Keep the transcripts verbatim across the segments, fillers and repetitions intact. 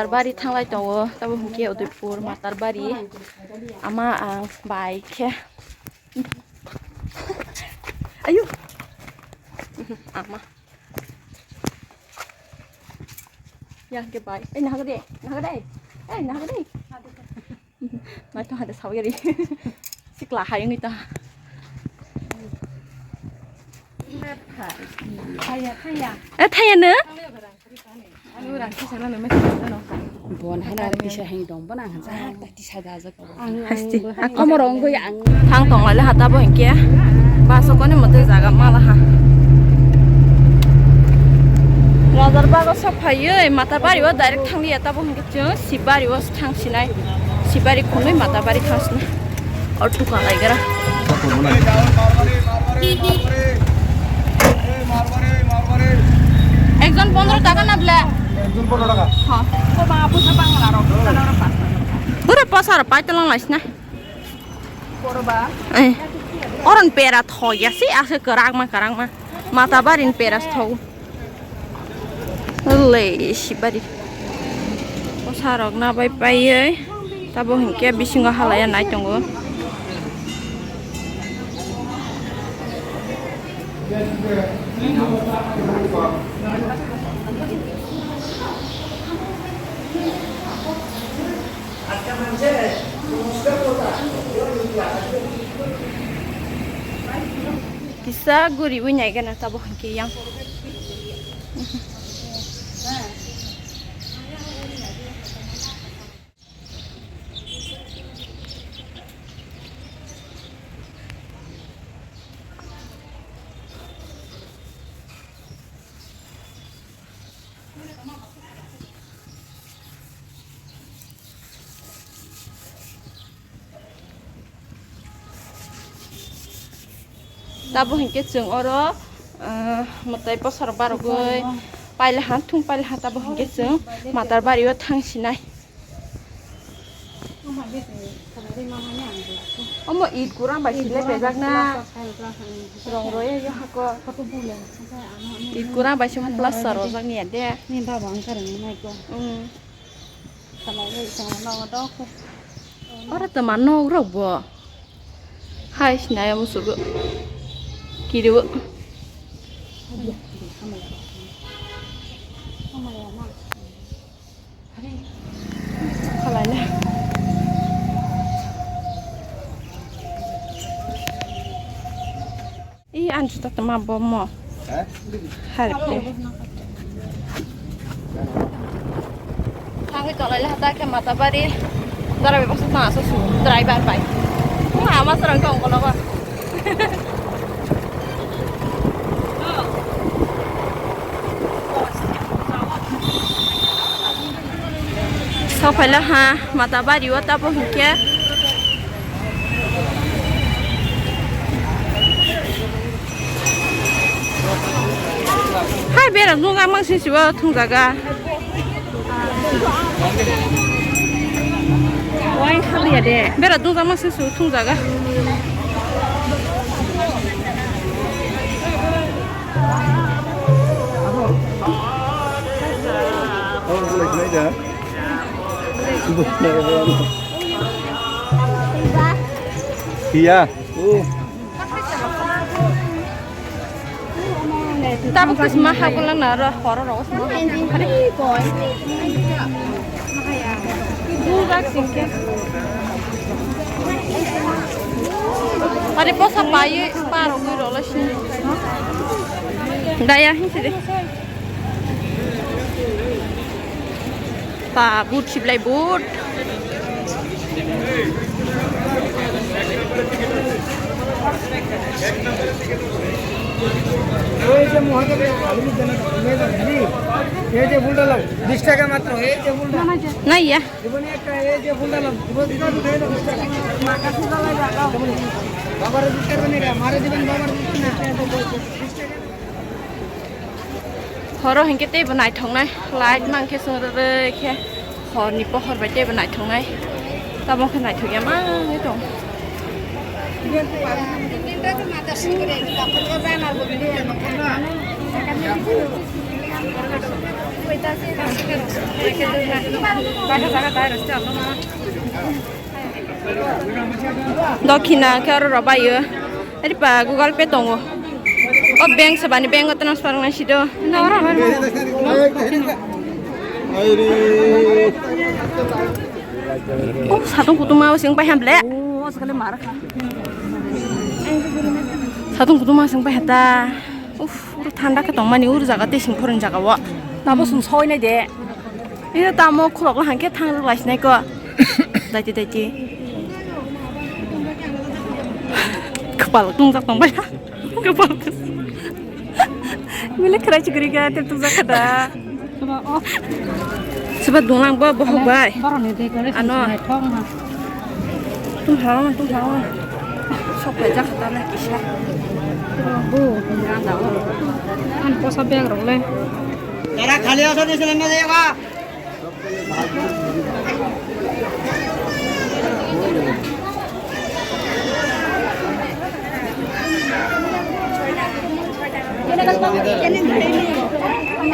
Bari thanglai tongo, tabo hwnkhe Udaipur Matarbari. Ama ang bai khe. Ayu. Ama. Yang ke bai. Eh, naga de, naga de. Eh, naga de. Nai to hade sawi ri. Sikla hai ni ta. Thaya, thaya. Eh, thaya no? Bon hana tisa heng dong bana hanja. Tisa da jak. Hasti. Omo rong goi ang. Thang tong lai le hata bo hengke. Ba so kone mote jaga mala ha. Rajar bago sa phaiye Matarbari o direct thang liya tabo hengke chwng Sibari o thang sinai. Sibari khunui Matarbari thang sinai. Auto ka lai gara. Ekjon pondro taka na ble. Ekjon pondro taka. Ha. Ko ba pusa bangla ro. Pura pasar pai telang lai sinai. Eh, oron pera thoya si ase kwrangma kwrangma. Matabarin pera thau. Lei sibari. Bwsarok na bai paiwi. Tabo hinkhe bisingo halaya nai tongo. Kisa guriwi nai gana tabo hinkhe yang. Tabo hinkhe chwng oro, ah, mwtai bosor barogwi paila ha, thung paila ha, tabo hinkhe chwng Matarbari o thang sinai. Omo it kurang bai sile pejak na. Rong roye yo hako. It kurang bai simo plaster rojak niya de. Ni baba ang karang nai ko. Hmm. Oro tama nok rok bo. Hai sinaya musugo. Kiriwo. Khalai le. Ih, an juta tama bomo. Harap de. Thangwi tolai le hata khe Matarbari. Dara bebak sa tang asa su driver bai. Ama sarang tong kono ba. Sokphaila ha Matarbari o tabo hinkhe. Hai bera nung ang mang sing sibo thung jaga. Wine khalia de. Bera dungjakma se su thungjaga. Iya. Tabuk kisma hakulang na ro horo ro sma. Bujak singke. Are posa paye paro gwi ro lo sini. Daya hin sidi. Ba, boot siblai boot. এই যে মহাদেবের আলু যেন মেয়েদের দিদি, এই যে ফুলটা লাও, বিশ টাকা মাত্র, এই যে ফুলটা। Naiya. জীবনে একটা, এই যে ফুলটা লাও, জীবনে বিশ টাকা। বাবারে দিতে পারবেন এটা, মারে দিবেন, বাবারে দিবেন না। Horo hinkhe teibo naithoknai, light mankhe chwng rwrwi khe horni pohor bai teibo naithoknai, tamo khe naithokya manwi tong. Dokhina khe oro rw baio. Ripa Google Pay tongo. O bank sebani bank o transfer wngnai sido. O satung kutung ma sing pai hamble. Satung kutung ma sing pai hata. Uf, ur thanda khe tongmani ur jaga tei sing phorong jaga o. Tamo sung soi nai de. Ino tamo khulok lahang khe thang rwk lai sinai ko. Daiti daiti. Khapal tungjak tong bai. Khapal. Mile khrai chikri ga te tungjak khada. Soba dunglang bo bohok bai. Borok ni decoration. Ano. Naithok ma. Tum halama tum halama. Sok bai jak khata na kisa. Bu. Ani posa bag rok le. Jara khali asadi sila na jayega.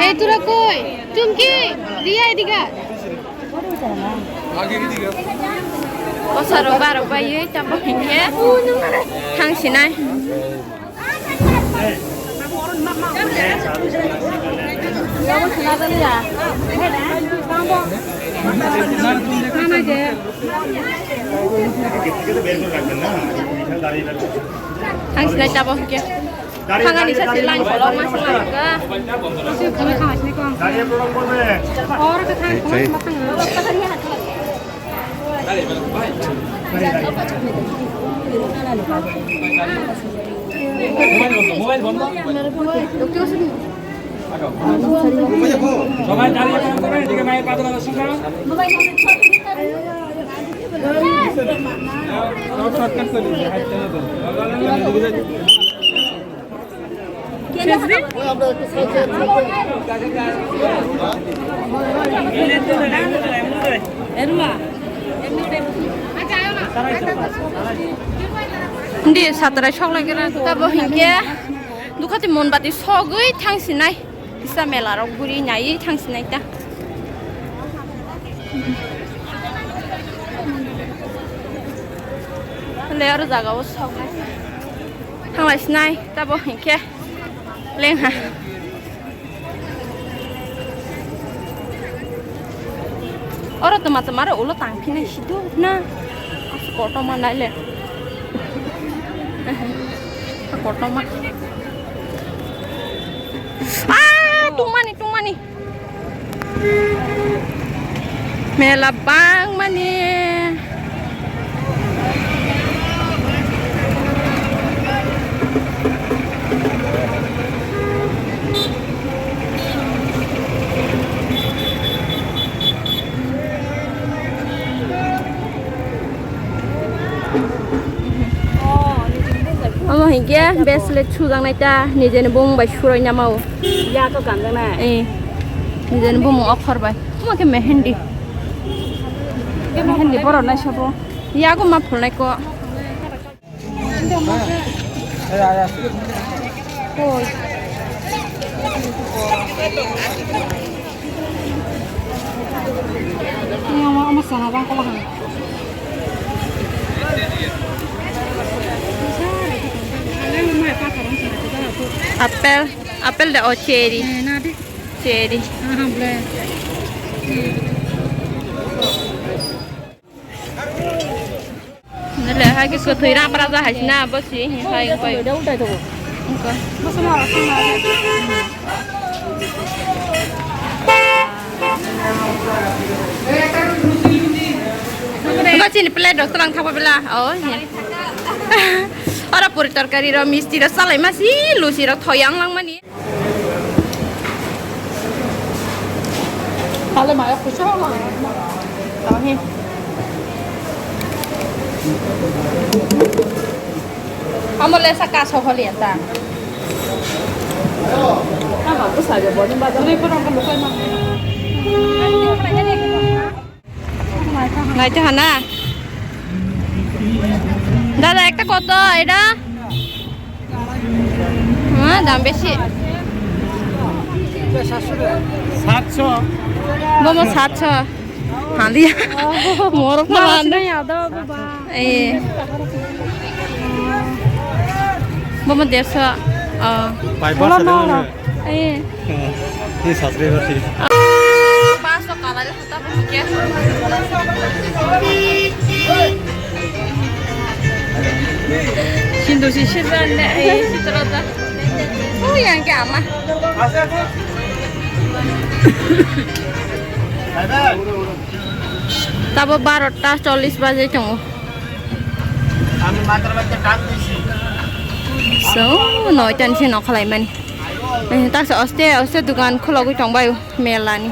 Ei, tura koi? Chungki, Ria, এদিকে আয়. Bosaro barok bai, ei, tamo hinkhe thang sinai. Thang sinai tabo hwnkhe. Thangani sasi line kolokma se nangkha. সবাই দাঁড়িয়ে কাম করবেন, এদিকে মায়ের পাদুকা দর্শন করো। Hindi satrai sok lai kira tabo hinkhe. Dukhati monbati sogwi thang sinai. Kisa mela rok guri nai thang sinai ta. Le aro jaga o sok nai. Thang lai sinai tabo hinkhe lengha. Oro tuma tuma ro ulo tang phinai sido na. As kotorma nai le. Kotorma. Ah, tungmani, tungmani. Mela bangmani. Omo hinkhe bracelet sujaknai ta, nijeni bumung bai suroi namao. Ya to kanjaknai. Eh, nijeni bumung okhor bai. Omo khe mehendi. Mehendi borok naisabo. Yago ma phulnai ko. Ini ama, ama sana bang ko bahang. Apple, apple da o cherry. Cherry. Nile hai khe kwthwi rap raja hai sina bo si hai pai. Wngkha. Wngkha chini plate rok twlang thangpa bela. Oh, oro puri torkari rok misti rok salai ma si lusi rok thoyang langmani. Tale maya kusa ma. Tahi. Amo le saka soholi ata. Ama kusa je boni ba. Ni pura ko lukai ma. Naito hana. Dada, ekta koto, eta? Hah, dam besi. Satso. Bomo satso. Haliya. Morok na mande. Eh. Bomo derso. Oh. Bai basa de. Eh. Ni satri bati. Paso kalai. Sindu si sirran ne, eh, sitra ta. Oh, yang ke ama. Tabo barota chollis baje tongo. Ami matra matra tan disi. So, noita ni se nokhalai mani. Eh, tak se oste, oste dukan khulogwi tongbai o, mela ni.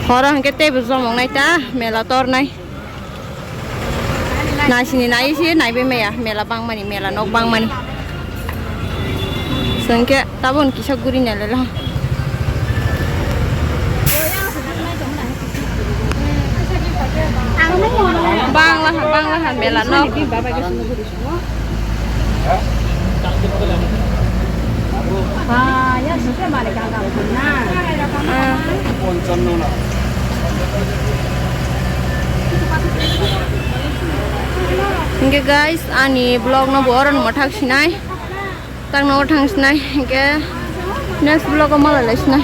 Horo hwnkhe teibo jomong nai ta, mela tor nai. Naisini nai se naibe maya, mela bangmani, mela nok bangmani. Sengke tabon kisa guri nai lelo. Bangla ha, bangla ha, mela nok. Hingke guys, ani vlog no bo oro no mwthak sinai. Tak no thang sinai, hingke next vlog o malai lai sinai.